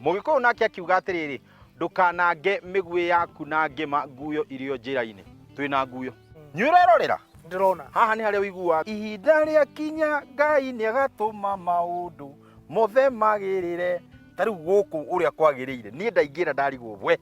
Mũgĩkũyũ nake akiuga atĩrĩrĩ, ndũkanange mĩguĩ yaku na ngĩma nguyo irĩ o njĩra-inĩ. Twĩna nguyo. Nĩ ũrerorera? Ndĩrona. Haha nĩ harĩa ũiguaga ihinda rĩa kinya Ngai nĩ agatũma maũndũ mothe magĩrĩre. Ta rĩu gũkũ ũrĩa kwagĩrĩire, niĩ ndaingĩra ndarigwo we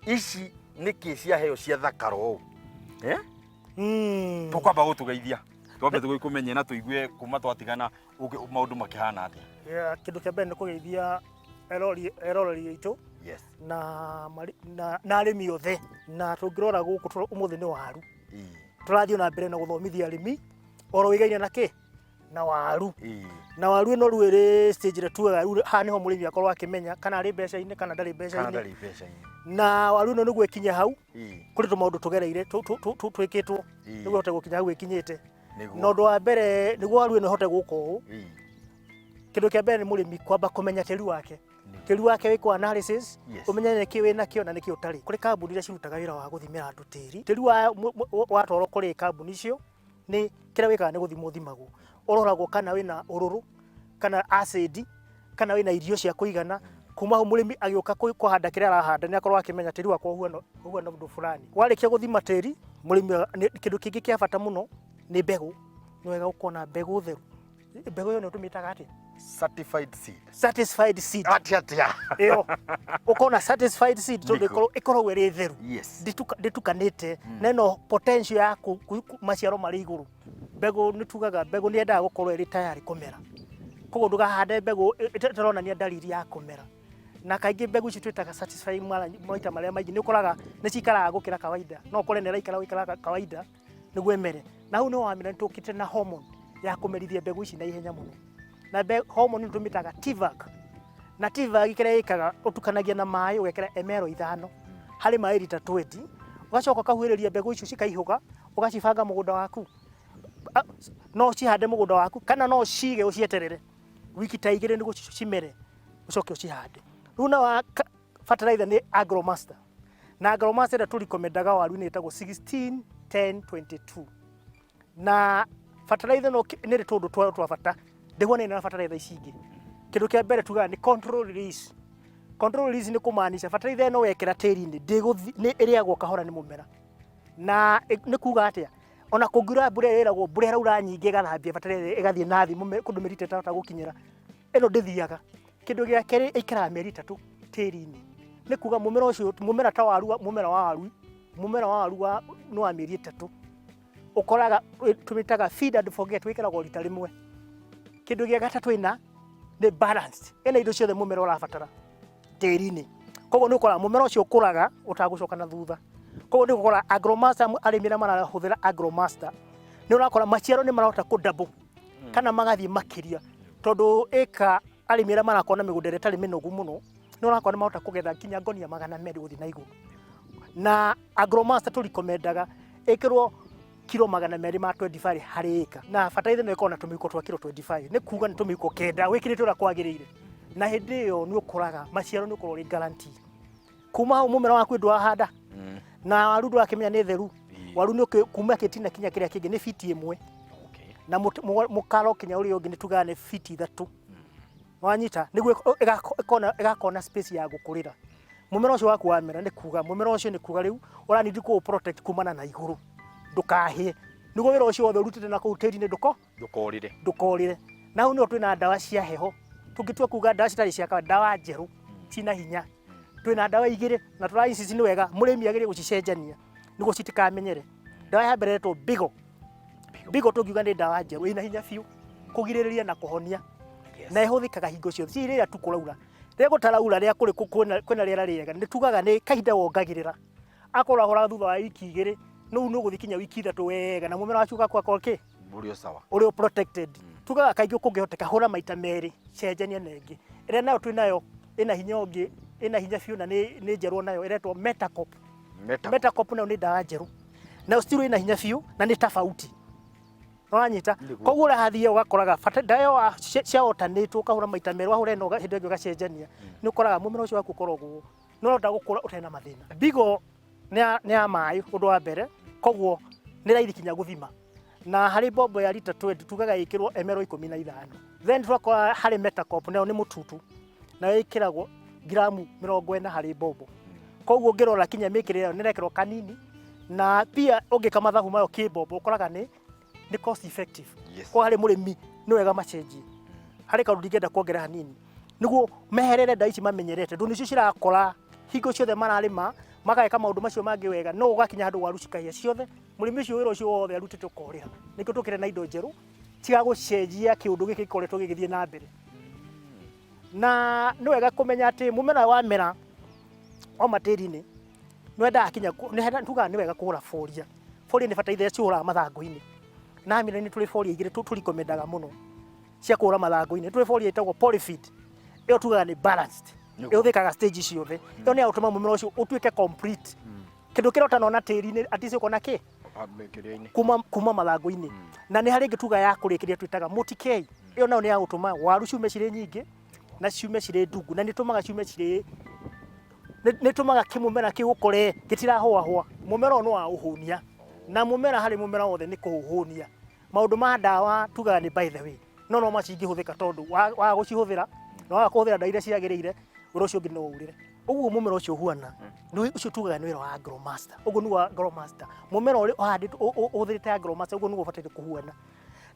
ici nĩkĩ ciaheo cia thakara ũũ, eh? Tũkwamba gũtũgeithia, twambe tũgĩkũmenye na tũigue kuma twatigana maũndũ makĩhana atĩa. Yeah, kĩndũ kĩa mbere nĩ kũgeithia eroreri aitũ na arĩmi othe. Na tũngĩrora gũkũ ũmũthĩ nĩ waru. Tũrathiĩ na mbere na gũthomithia arĩmi oro wĩgaine na kĩ na waru. Na waru ĩno rĩu ĩrĩ stage ĩrĩa tugaga rĩu haha nĩho mũrĩmi akorwo akĩmenya kana arĩ mbeca-inĩ kana ndarĩ kana mbeca-inĩ. Ndarĩ mbeca-inĩ. Na waru ĩno nĩguo ĩkinye hau, kũrĩ tũmaũndũ tũgereire twĩkĩtwo nĩguo ĩhote gũkinya hau ĩkinyĩte. Na ũndũ wa mbere, nĩguo waru ĩno ĩhote gũka ũũ, kĩndũ kĩa mbere nĩ mũrĩmi kwamba kũmenya tĩri wake. Tĩri wake wĩkwo analysis, ũmenye nĩkĩ wĩ nakĩo na nĩkĩ ũtarĩ. Kũrĩ kambuni iria cirutaga wĩra wa gũthimĩra andũ tĩri. Tĩri watwarwo kũrĩ kambuni icio, nĩ kĩrĩa wĩkaga nĩ gũthimwo ũthimagwo. Ũroragwo kana wĩna ũrũrũ, kana acid, kana wĩna irio cia kũigana. Kuma hau mũrĩmi agĩũka kũhanda kĩrĩa arahanda nĩ akorwo akĩmenya tĩri wakwa ũhuana ũndũ fulani. Warĩkia gũthima tĩri, mũrĩmi kĩndũ kĩngĩ kĩa bata mũno nĩ mbegũ. Nĩ wega gũkorwo na mbegũ theru. Mbegũ ĩyo nĩ tũmĩtaga atĩa? Certified seed. Satisfied seed. Atĩa atĩa? Ĩyo ũkona satisfied seed tondũ ĩkoragwo ĩrĩ theru, ndĩtukanĩte na ĩno potential ya maciaro marĩ igũrũ. Mbegũ nĩ tugaga mbegũ nĩ yendaga gũkorwo ĩrĩ tayari kũmera, koguo ndũkahande mbegũ ĩtaronania dalili ya kũmera. Na kaingĩ mbegũ ici twĩtaga satisfying maita marĩa maingĩ nĩ ũkoraga nĩ cikaraga gũkĩra kawaida. No ũkore nĩ ĩraikara gũikara kawaida nĩguo ĩmere. Na hau nĩho wamera nĩ tũkĩte na hormone ya kũmerithia mbegũ ici na ihenya mũno. Na hormone ĩno tũmĩtaga TVAC. Na TVAC kĩrĩa ĩkaga, ũtukanagia na maĩ ũgekĩra ml 5 harĩ maĩ rita 20, ũgacoka ũkahuhĩrĩria mbegũ icio cikaihũga, ũgacibanga mũgũnda waku. No ũcihande mũgũnda waku kana no ũcige ũcieterere wiki ta 2 nĩguo cimere, ũcoke ũcihande. Rĩu na wa fertilizer nĩ Agromaster. Na Agromaster ĩrĩa tũrikomendaga waru-inĩ ĩtagwo 16 10 22. Na fertilizer no nĩ ĩrĩ tũũndũ twayo twa bata, ndĩhuanaine na fertilizer ici ingĩ. Kĩndũ kĩa mbere tugaga nĩ control release. Control release nĩ kũmaanisha fertilizer ĩno wekĩra tĩri-inĩ nĩ ĩrĩagwo kahora nĩ mũmera. Na nĩ kuga atĩa? Ona kũngiura mbura ĩrĩa ĩragwo mbura ĩraura nyingĩ ĩgathambia fertilizer ĩgathiĩ na thĩ kũndũ mĩrita ĩtahota gũkinyĩra, ĩno ndĩthiaga. Kĩndũ gĩa kerĩ, ĩikaraga mĩeri 3 tĩri-inĩ. Nĩ kuga mũmera ũcio, mũmera ta waru, mũmera wa waru, mũmera wa waru nĩ wa mĩeri 3. Ũkoraga tũmĩtaga feed and forget, wĩkĩragwo rita rĩmwe. Kĩndũ gĩa gatatũ ĩna nĩ balanced, ĩna indo ciothe mũmera ũrabatara tĩri-inĩ. Koguo nĩ ũkoraga mũmera ũcio ũkũraga ũtagũcoka na thutha. Koguo nĩ ũgũkora Agromaster, arĩmi arĩa marahũthĩra Agromaster nĩ ũrakora maciaro nĩ marahota kũ double kana magathiĩ makĩria, tondũ ĩka arĩmi arĩa marakorwo na mĩgũnda ĩrĩa ĩtarĩ mĩnogu mũno nĩ ũrakora nĩ marahota kũgetha nginya ngonia 200 gũthiĩ na igũrũ. Na Agromaster tũrikomendaga ĩkĩrwo kiro 225 harĩ ĩka, na bataraitha ĩno ĩkorwo na tũmĩhuko twa kiro 25, nĩ kuga nĩ tũmĩhuko 9 wĩkĩrĩte ũrĩa kwagĩrĩire. Na hĩndĩ ĩyo nĩ ũkoraga maciaro nĩ ũkorwo ũrĩ guarantee. Kuma hau mũmera waku ndwahanda na waru ndũrakĩmenya nĩ theru. Waru nĩ kuma gĩtina kinya kĩrĩa kĩngĩ nĩ fiti 1. Na mũkaro kinya ũrĩa ũngĩ nĩ tugaga nĩ fiti 3. Wanyita nĩguo ĩgakona space ya gũkũrĩra. Mũmera ũcio waku wamera, nĩ kuga mũmera ũcio nĩ kuga rĩu ũranindi kũ protect kumana na igũrũ ndũkahĩe, nĩguo wĩra ũcio wothe ũrutĩte na kũu tĩri-inĩ ndũkorĩre. Ndũkorĩre. Na hau nĩho twĩna ndawa cia heho. Tũngĩtua kuga ndawa citarĩ cia kawaida, ndawa njerũ cina hinya, twĩna ndawa 2 na tũra insist nĩ wega mũrĩmi agĩrĩire gũcicenjania nĩguo citikamenyere. Ndawa ya mbere ĩretwo Bigo. Bigo tũngiuga nĩ ndawa njerũ ĩna hinya biũ kũgirĩrĩria na kũhonia, na ĩhũthĩkaga hingo ciothe, ti rĩrĩa tu kũraura. Rĩrĩa gũtaraura, rĩrĩa kũrĩ kwĩna rĩera rĩega, nĩ tugaga nĩ kahinda wongagĩrĩra. Akorwo ũrahũraga thutha wa wiki 2, rĩu nĩ ũgũthiĩ kinya wiki 3 wega, na mũmera waku ũgakorwo kĩ? Ũrĩ o sawa. Ũrĩ o protected. Tugaga kaingĩ kũngĩhoteka hũra maita merĩ, cenjania na ĩngĩ. Ĩrĩa nayo twĩ nayo ĩna hinya ũngĩ, ĩna hinya biũ na nĩ njerũ nayo, ĩretwo Metacop. Metacop. Metacop nayo nĩ ndawa njerũ. Nayo still ĩna hinya biũ na nĩ tofauti. Wanyita? Nĩguo. Koguo ũrathiĩ ũgakoraga bata ndawa ĩyo cia alternate ũkahũra maita merĩ, wahũra ĩno hĩndĩ ĩngĩ ũgacenjania. Nĩ ũkoraga mũmera ũcio waku ũkoragwo nĩ ũrahota gũkũra ũtarĩ na mathĩna. Bigo nĩ ya maĩ ũndũ wa mbere, koguo nĩ raithi kinya gũthima. Na harĩ mbombo ya rita 20 tugaga ĩkĩrwo ml 15. Then twakora harĩ Metacop nayo nĩ mũtutu, nayo ĩkĩragwo Ngiramu 40 harĩ mbombo. Koguo ũngĩrora kinya mĩkĩrĩre ĩyo nĩ ĩrekĩrwo kanini, na pia ũngĩka mathabu mayo kĩmbombo ũkoraga nĩ cost effective. Koguo harĩ mũrĩmi nĩ wega macenjie. Harĩ kaũndũ ndingĩenda kuongerera hanini, nĩguo meherere ndawa ici mamenyerete, tondũ nĩcio cirakora hingo ciothe mararĩma, mageka maũndũ macio mangĩ wega, no gũgakinya handũ waru cikahĩa ciothe, mũrĩmi ũcio wĩra ũcio wothe arutĩte ũkorĩra. Nĩkĩo tũkĩte na indo njerũ cia gũcenjia kĩũndũ gĩkĩ gĩkoretwo gĩgĩthiĩ na mbere. Na nĩ wega kũmenya atĩ mũmera wamera wauma tĩri-inĩ, nĩ wendaga kinya, tugaga nĩ wega kũgũra boria. Boria nĩ bataraitha ĩrĩa cihũraga mathangũ-inĩ. Na nĩ tũrĩ boria igĩrĩ tũrikomendaga mũno cia kũhũra mathangũ-inĩ. Nĩ tũrĩ boria ĩtagwo Polyfeed, ĩyo tugaga nĩ balanced, ĩhũthĩkaga stage ciothe. Ĩyo nĩ ya gũtũma mũmera ũcio ũtuĩke complete. Kĩndũ kĩrĩa ũtanona tĩri-inĩ at least ũkona kĩ? Kuma mathangũ-inĩ. Na nĩ harĩ ĩngĩ tugaga ya kũrĩkĩrĩria twĩtaga Multi-K. Ĩyo nayo nĩ ya gũtũma waru ciume cirĩ nyingĩ na ciume cirĩ ndungu, na nĩ ĩtũmaga ciume cirĩ, nĩ ĩtũmaga kĩmũmera kĩu ũkore gĩtirahũahũa. Mũmera ũyũ nĩ wa ũhũnia, na mũmera harĩ mũmera wothe nĩ kũũhũnia. Maũndũ ma ndawa tugaga nĩ by the way, no no macingĩhũthĩka tondũ waga gũcihũthĩra na waga kũhũthĩra ndawa iria ciagĩrĩire, wĩra ũcio ũngĩ no ũrĩre. Ũguo mũmera ũcio ũhuana, nĩ ũcio tugaga nĩ wĩra wa Agromaster. Ũguo nĩguo Agromaster, mũmera ũrĩa ũhandĩtwo ũhũthĩrĩte Agromaster, ũguo nĩguo ũbataire kũhuana.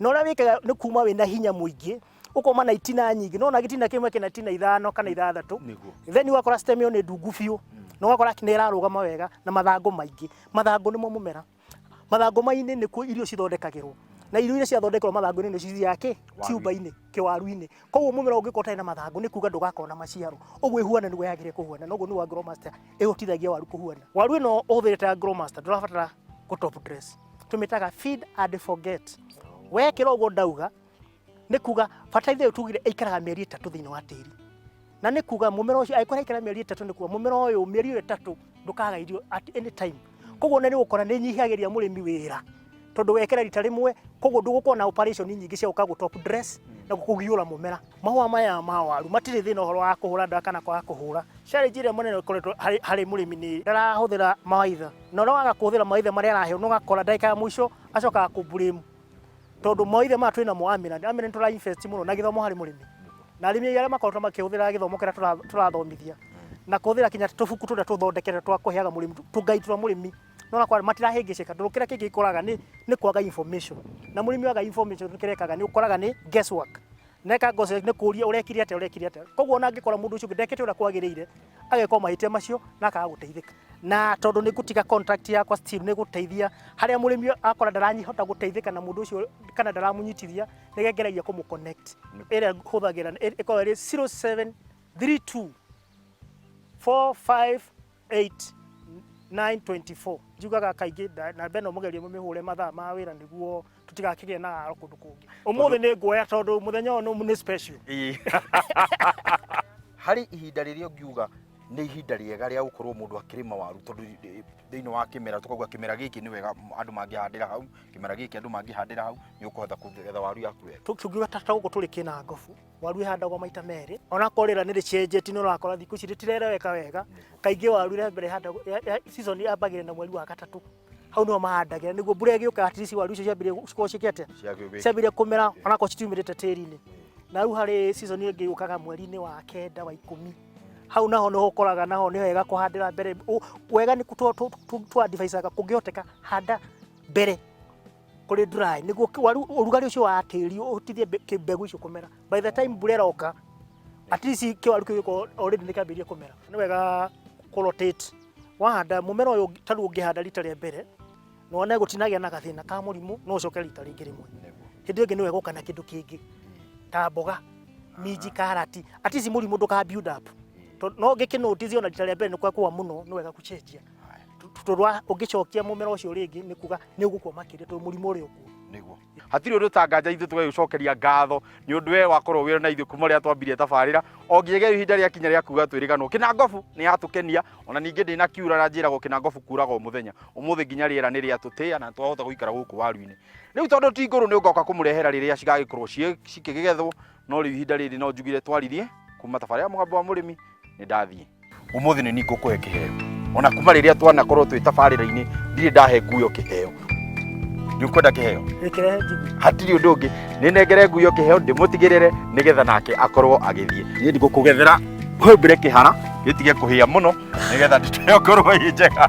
Na ũrĩa wĩkaga nĩ kuma wĩna hinya mũingĩ, ũkoma na itina nyingĩ, nĩwona gĩtina kĩmwe kĩna itina ithano kana ithathatũ. Then ũgakora stem ĩyo nĩ ndungu biũ, na ũgakora nĩ ĩrarũgama wega na mathangũ maingĩ. Mathangũ nĩmo mũmera. Mathangũ-inĩ nĩkuo irio cithondekagĩrwo, na irio iria ciathondekerwo mathangũ-inĩ nĩcio cithiaga kĩ? Ciumba-inĩ, kĩwaru-inĩ. Koguo mũmera ũngĩkorwo ũtarĩ na mathangũ nĩ kuga ndũgakorwo na maciaro. Ũguo ĩhuana nĩguo yagĩrĩire kũhuana, na ũguo nĩguo Agromaster ĩhotithagia waru kũhuana. Waru ĩno ũhũthĩrĩte Agromaster ndũrabatara gũ top dress, tũmĩtaga feed and forget. Wekĩra ũguo ndauga, nĩ kuga bataraitha ĩyo tugire ĩikaraga mĩeri 3 thĩinĩ wa tĩri. Na nĩ kuga mũmera ũcio angĩkorwo ĩraikara mĩeri 3 nĩ kuga mũmera ũyũ mĩeri ĩyo 3 ndũkaga irio at any time. Koguo ona nĩ ũgũkora nĩ ĩnyihagĩria mũrĩmi wĩra tondũ wekĩra rita rĩmwe, koguo ndũgũkorwo na operation nyingĩ cia gũka gũ top dress na kũgiũra mũmera. Mahũa maya ma waru matirĩ thĩna ũhoro wa kũhũra ndawa kana kwaga kũhũra. Challenge ĩrĩa mũnene ĩkoretwo harĩ mũrĩmi nĩ ndarahũthĩra mawaitha, na ũrĩa waga kũhũthĩra mawaitha marĩa araheo nĩ ũgakora ndagĩka ya mũico acokaga kũ blame tondũ mawaitha maya twĩnamo Amina, Amina nĩ tũra invest mũno na gĩthomo harĩ mũrĩmi, na arĩmi arĩa makoretwo makĩhũthĩra gĩthomo kĩrĩa tũrathomithia na kũhũthĩra kinya tũbuku tũrĩa tũthondekete twa kũheaga mũrĩmi, tũguide twa mũrĩmi, nĩ ũrakora matirahĩngĩcĩka tondũ kĩrĩa kĩngĩ gĩkoraga nĩ kwaga information, na mũrĩmi waga information kĩrĩa ekaga nĩ ũkoraga nĩ guess work, na eka guess work nĩ kũria ũrekire atĩa, ũrekire atĩa, koguo ona angĩkora mũndũ ũcio ũngĩ ndekĩte ũrĩa kwagĩrĩire, ageka o mahĩtia macio na akaga gũteithĩka. Na tondũ nĩ ngũtiga contract yakwa still nĩ gũteithia harĩa mũrĩmi akora ndarahota gũteithĩka na mũndũ ũcio kana ndaramũnyitithia, nĩ ngeragia kũmũ connect. Ĩrĩa hũthagĩra ĩkoragwo ĩrĩ 0732 458 924. Njugaga kaingĩ namba ĩno mũgerie mũmĩhũre mathaa ma wĩra nĩguo tũtigakĩgĩe na haro kũndũ kũngĩ. Ũmũthĩ nĩ nguoya tondũ mũthenya ũyũ nĩ special. Harĩ ihinda rĩrĩa ũngiuga nĩ ihinda rĩega rĩa gũkorwo mũndũ akĩrĩma waru, tondũ thĩinĩ wa kĩmera tũkauga kĩmera gĩkĩ nĩ wega andũ mangĩhandĩra hau, kĩmera gĩkĩ andũ mangĩhandĩra hau, nĩ ũkũhota kũgetha waru yaku wega. Tũngiuga ta gũkũ tũrĩ Kĩnangobu, waru ĩhandagwo maita merĩ, onakorwo rĩera nĩ rĩcenjetie nĩ ũrakora thikũ ici rĩtirereweka wega, kaingĩ waru ĩrĩa mbere ĩhandagwo, season yambagĩrĩria na mweri wa gatatũ, hau nĩho mahandagĩra nĩguo mbura ĩgĩũka at least waru icio ciambĩrĩrie cikorwo ciĩke atĩa, ciambĩrĩrie kũmera onakorwo citiumĩrĩte tĩri-inĩ. Na rĩu harĩ season ĩngĩ yũkaga mweri-inĩ wa kenda wa ikũmi, hau naho nĩho ũkoraga naho nĩ wega kũhandĩra mbere, wega nĩ tũ advise aga kũngĩhoteka handa mbere kũrĩ dry nĩguo waru ũrugarĩ ũcio wa tĩri ũhotithie mbegũ icio kũmera. By the time mbura ĩroka at least kĩwaru kĩu gĩkorwo already nĩ kĩambĩrĩria kũmera. Nĩ wega kũ rotate wahanda mũmera ũyũ ta rĩu ũngĩhanda rita rĩa mbere na wone gũtinagĩa na gathĩna ka mũrimũ no ũcoke rita rĩngĩ rĩmwe. Hĩndĩ ĩngĩ nĩ wega ũka na kĩndũ kĩngĩ ta mboga, minji, karati, at least mũrimũ ndũka build up. Tondũ no ũngĩkĩ notice ona rita rĩa mbere nĩ kwakũa mũno nĩ wega gũcenjia. Tondũ ũngĩcokia mũmera ũcio rĩngĩ nĩ kuga nĩ ũgũkua makĩria tondũ mũrimũ ũrĩ o kuo. Nĩguo. Hatirĩ ũndũ ta nganja ithuĩ tũgagĩcokeria ngatho nĩ ũndũ we wakorwo wĩ na ithuĩ kuma rĩrĩa twambirie tabarĩra o nginyagia ihinda rĩakinya rĩa kuga twĩrĩganwo. Kĩnangobu nĩ yatũkenia ona ningĩ ndĩnakiura na njĩragwo Kĩnangobu kuraga o mũthenya. Ũmũthĩ nginya rĩera nĩ rĩatũtĩa na twahota gũikara gũkũ waru-inĩ. Rĩu tondũ ti ngũrũ nĩ ngoka kũmũrehera rĩrĩa cigagĩkorwo cikĩgethwo, no rĩu ihinda rĩrĩ no njugire twaririe kuma tabarĩra ya Mũgambo wa Mũrĩmi nĩ ndathiĩ. Ũmũthĩ nĩ niĩ ngũkũhe kĩheo. Ona kuma rĩrĩa twanakorwo twĩ tabarĩra-inĩ ndirĩ ndahe nguyo kĩheo. Nĩ ũkwenda kĩheo? Gĩkĩrehe njigue. Hatirĩ ũndũ ũngĩ. Nĩ nengere nguyo kĩheo ndĩmũtigĩrĩre nĩgetha nake akorwo agĩthiĩ. Niĩ ndigũkũgethera. Humbĩre kĩhara gĩtige kũhĩa mũno nĩgetha ndito ĩyo ĩkorwo ĩ njega.